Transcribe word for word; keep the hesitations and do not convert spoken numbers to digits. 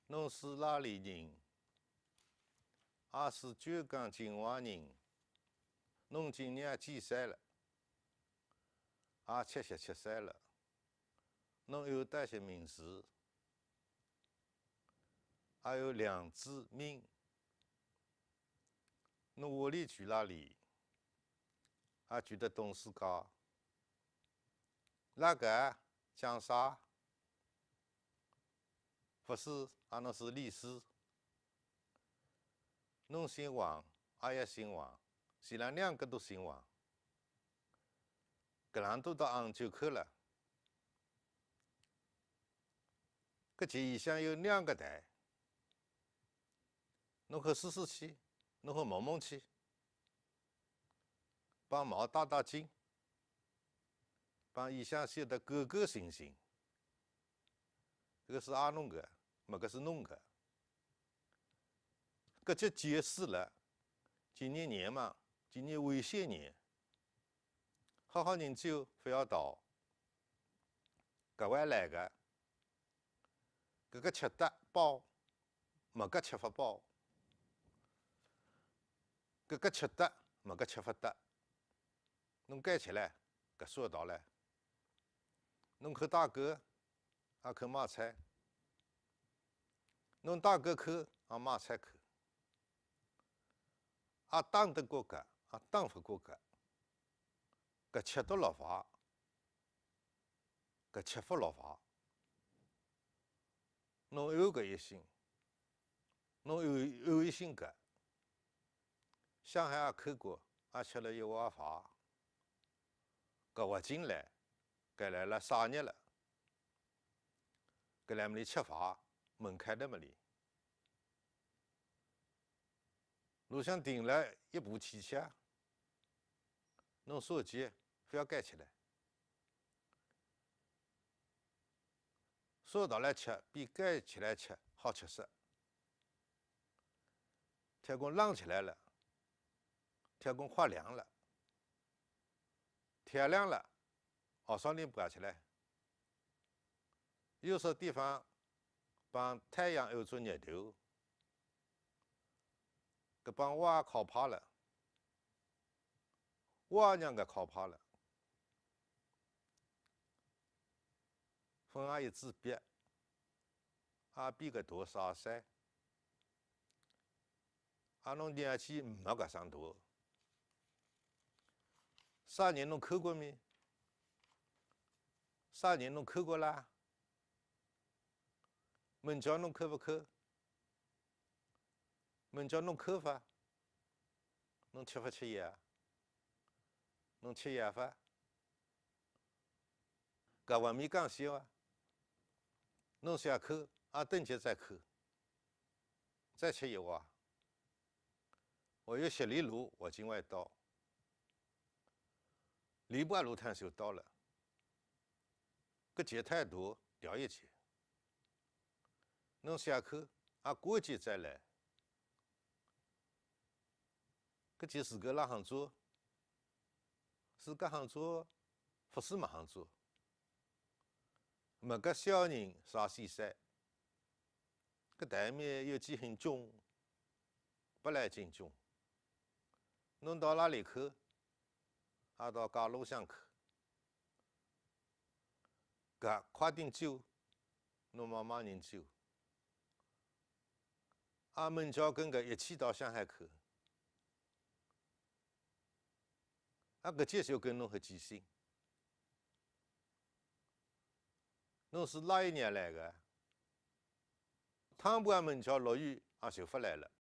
侬是哪里人？阿是浙江金华人？侬今年几岁了？阿七十七岁了。侬有多少名字？阿有两子名。侬屋里住哪里？阿住的东势街。哪个？江沙？ 勿是，阿侬是律师。侬姓王，阿也姓王，是㑚两个都姓王。搿两都到杭州去了。搿前里向有两个台，侬去试试去，侬去摸摸去。 帮毛打打筋，帮衣裳洗得干干净净。搿个是阿侬个，么个是侬个。搿只节日了，今年年嘛，今年为些年，好好人就勿要逃。搿位来个， 搿个吃得饱，么个吃勿饱。搿个吃得，么个吃勿得。侬该吃嘞，搿说道嘞。侬去打狗，阿去买菜。侬打狗去，阿买菜去。阿打得过个，阿打勿过个。搿吃得落法， 搿吃勿落法。侬有搿一心，侬有，有一心搿。上海也去过，也吃了一碗饭。搿滑进来，搿来了啥人了？搿来么里吃饭，门开得么里。 路上停了一部汽车，侬手机勿要盖起来。手拿来吃比盖起来吃好吃些。天公冷起来了，天公快亮了，天亮了， 学生人爬起来。有些地方帮太阳按做日头，搿帮娃靠怕了，娃娘个靠怕了。分阿一支笔，阿比个大啥岁？ 阿侬年纪没搿声大。啥人侬看过没？啥人侬看过啦？门桥侬看勿看？门桥侬看勿？侬吃勿吃药？侬吃药勿？ 搿还没讲笑啊。侬想去，啊，等歇再去，再吃一碗。我有十里路，我今晚到。里巴路探就到了，搿节太多，调一节。侬想去，啊，过一节再来。 搿件事搿哪亨做？是搿亨做，勿是么亨做。么个小人啥岁数？搿台面有几很重，勿来劲重。侬到哪里去？啊，到街路上去。 搿快点走，侬慢慢人走。啊，门桥跟搿一起到上海去。啊，搿介就跟侬很即兴。侬是哪一年来个？倘若门桥落雨，啊，就勿来了。